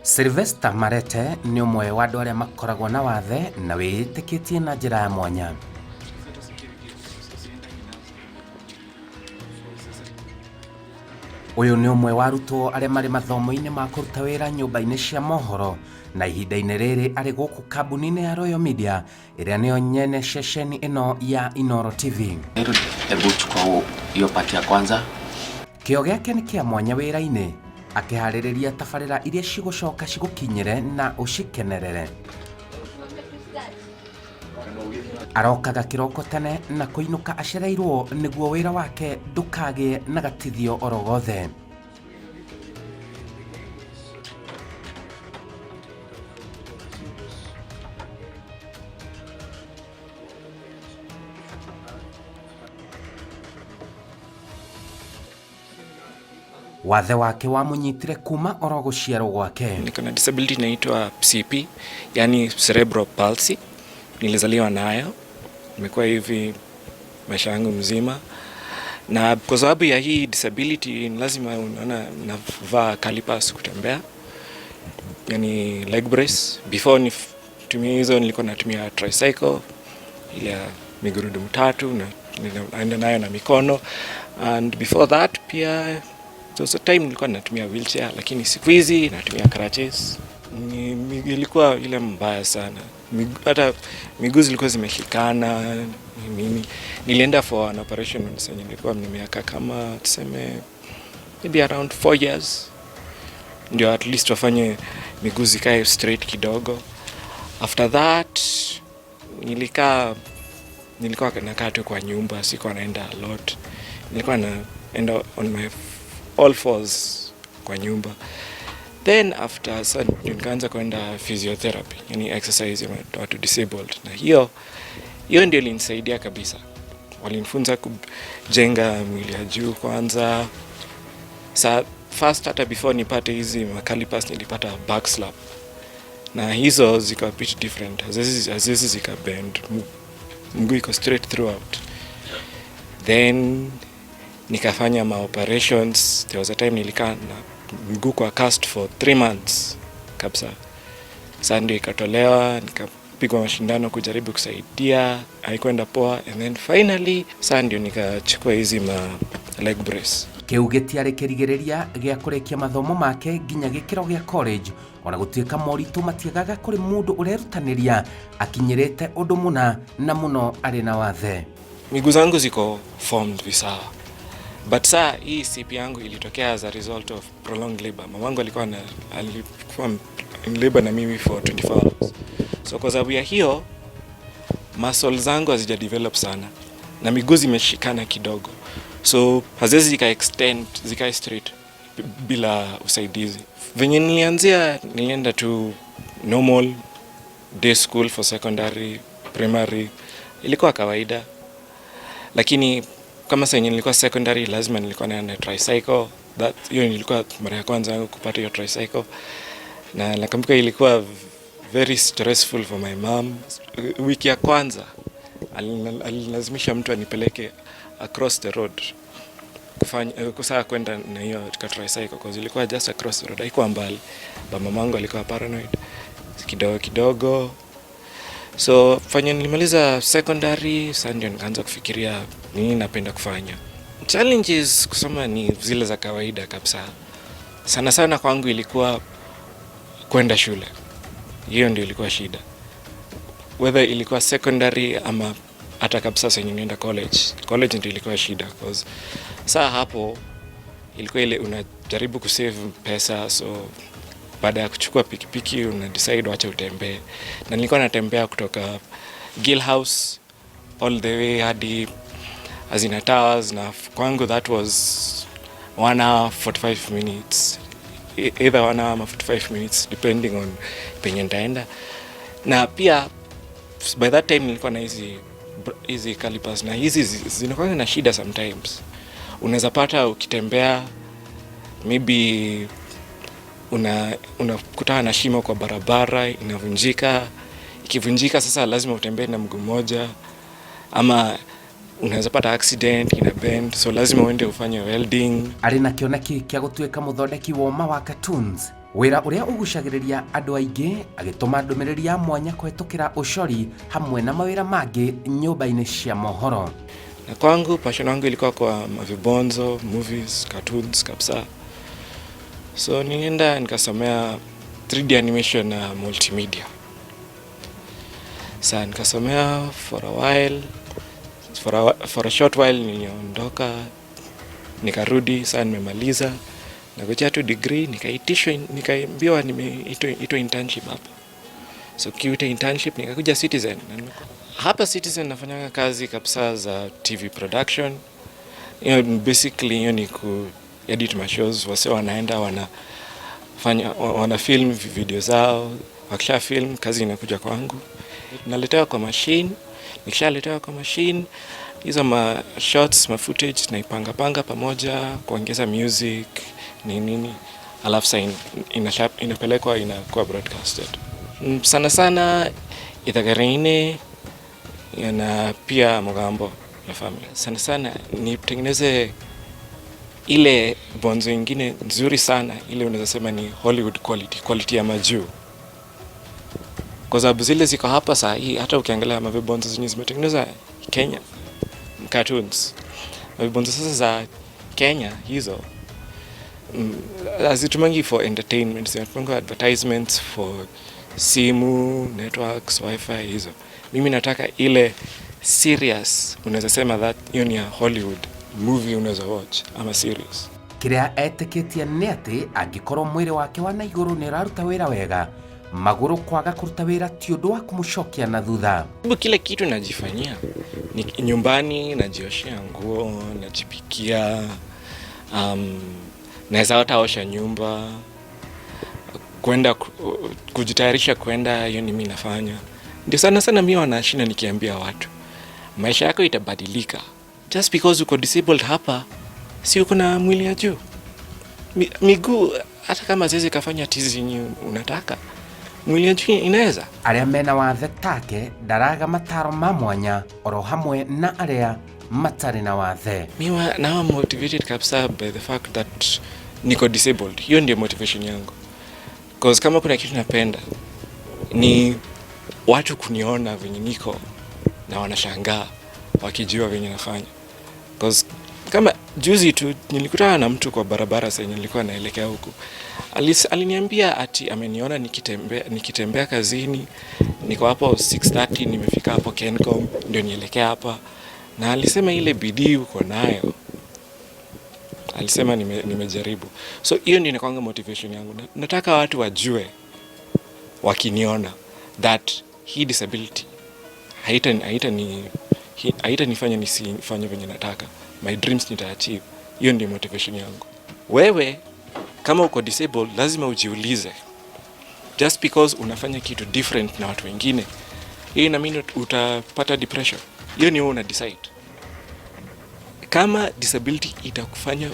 Sylvester Marete nĩ ũmwe wa andũ arĩa makoragwo na wathe na wĩĩtĩkĩtie na njĩra ya mwanya. Ũyũ nĩ ũmwe wa arutwo arĩa marĩ mathomo-inĩ ma kũruta wĩra nyũmba-inĩ cia mohoro na ihinda-inĩ rĩrĩ arĩ gũkũ kambuni-inĩ ya Royal Media ĩrĩa nĩyo nyene ceceni ĩno ya Inooro TV. Hebu chukua hiyo part ya kwanza. Kĩo gĩake nĩ kĩa mwanya wĩra-inĩ, akĩharĩrĩria tabarĩra iria cigũcoka cigũkinyĩre na ũcikenerere. Arokaga kĩroko tene na kũinũka acereirwo nĩguo wĩra wake ndũkagĩe na gatithio oro gothe. Wathe wake wamũnyitire kuma oro gũciarwo gwake. Niko na disability inaitwa CP, yani cerebral palsy. Nilizaliwa nayo, nimekuwa hivi maisha yangu mzima, na kwa sababu ya hii disability ni lazima unaona navaa calipers kutembea, yani leg brace. Before nitumie hizo nilikuwa natumia tricycle ile ya migurudumu tatu na naenda nayo na mikono, and before that pia there was a time nilikuwa natumia wheelchair, lakini siku hizi natumia crutches. Ilikuwa ile mbaya sana, hata miguu zilikuwa zimeshikana nini. Nilienda for an operation sasa nilikuwa na miaka kama tuseme maybe around 4 years, ndio at least wafanye miguu zikae straight kidogo. After that nilikuwa nakaa tu kwa nyumba, sikuwa naenda a lot. Nilikuwa naenda on my all fours kwa nyumba. Then after sa nikaanza kwenda physiotherapy, yani exercise ya watu disabled, na hiyo ndio ilinisaidia kabisa. Walinifunza kujenga mwili ya juu kwanza. Sa first hata before nipate hizi macalipers nilipata back slap, na hizo ziko a bit different, haziwezi zika bend, mguu iko straight throughout. Then nikafanya ma operations. There was a time nilikaa na mguu kwa cast for 3 months kabisa. Sasa ndio ikatolewa, nikapigwa mashindano kujaribu kusaidia, haikuenda poa, and then finally sasa ndio nikachukua hizi ma leg brace. Kĩu gĩtiarĩ kĩrigĩrĩria gĩa kũrĩkia mathomo make nginya gĩkĩro gĩa college, ona gũtuĩka moritũ matiagaga kũrĩ mũndũ ũrerutanĩria akinyĩrĩte ũndũ mũna na mũno arĩ na wathe. Miguu zangu ziko formed visawa, but saa hii CP yangu ilitokea as a result of prolonged labor. Mamangu alikuwa in labor na mimi for 24 hours, so kwa sababu ya hiyo muscle zangu hazija develop sana na miguu zimeshikana kidogo, so haziwezi zika extend zikae straight bila usaidizi. Venye nilianzia, nilienda tu normal day school for secondary, primary ilikuwa kawaida, lakini kama sasa nilikuwa secondary lazima nilikuwa naenda tricycle. That hiyo nilikuwa mara ya kwanza yangu kupata hiyo tricycle, na nakumbuka ilikuwa very stressful for my mom. Wiki ya kwanza alilazimisha mtu anipeleke across the road kufanya kusaa kwenda na hiyo tricycle, cause ilikuwa just across the road, haikuwa mbali, but mamangu alikuwa paranoid kidogo kidogo. So fanya nilimaliza secondary, sasa ndio nikaanza kufikiria nini napenda kufanya. Challenges kusoma ni zile za kawaida kabisa. Sana sana kwangu ilikuwa kwenda shule, hiyo ndio ilikuwa shida, whether ilikuwa secondary ama hata kabisa sasa nienda college. College ndio ilikuwa shida, cause saa hapo ilikuwa ile unajaribu kusave pesa, so baada ya kuchukua pikipiki una decide wacha utembee, na nilikuwa natembea kutoka Gill House all the way hadi Hazina Towers, na kwangu that was 1 hour 45 minutes, either 1 hour ama 45 minutes depending on penye nitaenda. Na pia by that time nilikuwa na hizi calipers, na hizi zinakuwa na shida sometimes. Unaweza pata ukitembea maybe unakutana na shimo kwa barabara, inavunjika. Ikivunjika sasa lazima utembee na mguu mmoja, ama unaweza pata accident ina bend, so lazima uende ufanye welding. Arĩ na kĩoneki kĩa gũtuĩka mũthondeki woma wa cartoons. Wĩra ũrĩa ũgucagĩrĩria andũ aingĩ agĩtũma ndũmĩrĩri ya mwanya kũhetũkĩra ũcori hamwe na mawĩra mangĩ nyũmba-inĩ cia mohoro. Na kwangu passion yangu ilikuwa kwa mavibonzo, movies, cartoons kabisa. So nilienda nikasomea 3D animation na multimedia. Sa nikasomea for a while, for a short while niliondoka, nikarudi. Saa nimemaliza nagojea tu degree, nikaitishwa, nikaambiwa nimeitwa internship hapa. So kiuta internship nikakuja Citizen. Na hapa Citizen nafanyanga kazi kabisa za TV production. Hiyo basically hiyo ni ku edit my shows, wase wanaenda wanafanya wana film video zao, wakisha film kazi inakuja kwangu, naletewa kwa machine. Nikishaletewa kwa machine hizo ma shots, ma footage naipanga panga pamoja, kuongeza music ni nini, alafu sasa inapelekwa inakuwa broadcasted. Sana sana Ithagaraine na pia Mugambo ya family. Sana sana nitengeneze ile bonzo ingine nzuri sana, ile unaweza sema ni Hollywood quality, quality ya majuu, kwa sababu zile ziko hapa saa hii, hata ukiangalia mavibonzo zenye zimetengenezwa Kenya, cartoons, mavibonzo sasa za Kenya hizo hazitumangi for entertainment, zinatumanga advertisements for simu, networks, wifi hizo. Mimi nataka ile serious, unaweza sema that hiyo ni ya Hollywood movie unaweza watch ama series. Kĩrĩa etĩkĩtie nĩ atĩ angĩkorwo mwĩrĩ wake wa na igũrũ nĩ ũraruta wĩra wega, magũrũ kwaga kũruta wĩra ti ũndũ wa kũmũcokia na thutha. Sababu kila kitu najifanyia ni nyumbani, najioshea nguo, najipikia, naweza hata osha nyumba, kwenda kujitayarisha kwenda, hiyo ni mimi nafanya. Ndio sana sana mi wanashinda nikiambia watu maisha yako itabadilika just because uko disabled hapa, si uko na mwili ya juu, miguu hata kama ziwezi kafanya tizi yenye unataka, mwili ya juu inaweza. Arĩa mena wathe take ndaraga mataro ma mwanya oro hamwe na arĩa matarĩ na wathe. Mi nawa motivated kabisa by the fact that niko disabled. Hiyo ndio motivation yangu, cause kama kuna kitu napenda ni watu kuniona venye niko na wanashangaa wakijua venye nafanya. Cause kama juzi tu nilikutana na mtu kwa barabara senye nilikuwa naelekea huku, aliniambia ati ameniona nikitembea kazini, niko hapo 6:30 nimefika hapo Kencom ndio nielekea hapa, na alisema ile bidii uko nayo, alisema nimejaribu. So hiyo ndio inakuanga motivation yangu. Nataka watu wajue wakiniona that hii disability haitanifanya nisifanye venye nataka, my dreams nitaachieve. Hiyo ndio motivation yangu. Wewe kama uko disabled lazima ujiulize, just because unafanya kitu different na watu wengine, hiyo ina mean utapata depression? Hiyo ni wewe una decide. Kama disability itakufanya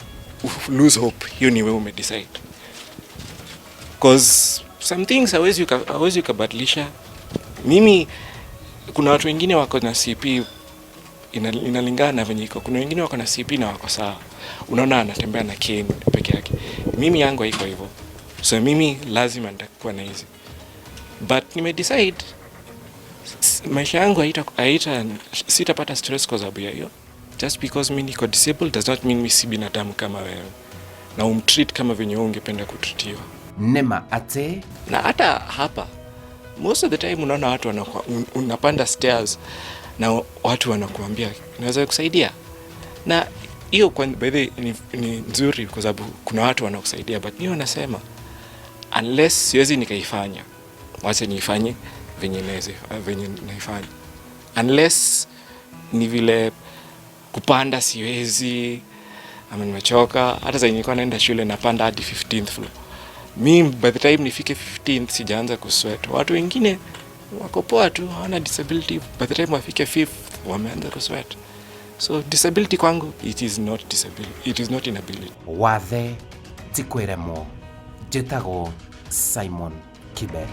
lose hope, hiyo ni wewe ume decide, cause some things hawezi ukabadilisha. Mimi kuna watu wengine wako na CP, inalingana na venye iko. Kuna wengine wako na CP na wako sawa, unaona anatembea na cane peke yake. Mimi yangu haiko hivyo, so mimi lazima nitakuwa na hizi, but nime decide maisha yangu haita sitapata stress kwa sababu ya hiyo. Just because mi niko disabled does not mean mi si binadamu kama wewe, na umtreat kama venye wewe ungependa kutreatiwa. Nĩma atĩ Na hata hapa most of the time unaona watu unapanda stairs na watu wanakuambia naweza kusaidia, na hiyo by the way, ni nzuri kwa sababu kuna watu wanakusaidia, but niyo nasema unless siwezi nikaifanya, wacha niifanye venye naweza, venye naifanya. Unless ni vile kupanda siwezi ama nimechoka. Hata sasa nilikuwa naenda shule napanda hadi 15th floor, mi by the time nifike 15th sijaanza kusweat. Watu wengine wako poa tu, hawana disability, by the time wafike 5th wameanza kusweat. So disability kwangu, it is not disability, it is not inability. Wathe ti kwĩremwo. Njĩtagwo Simon Kibe.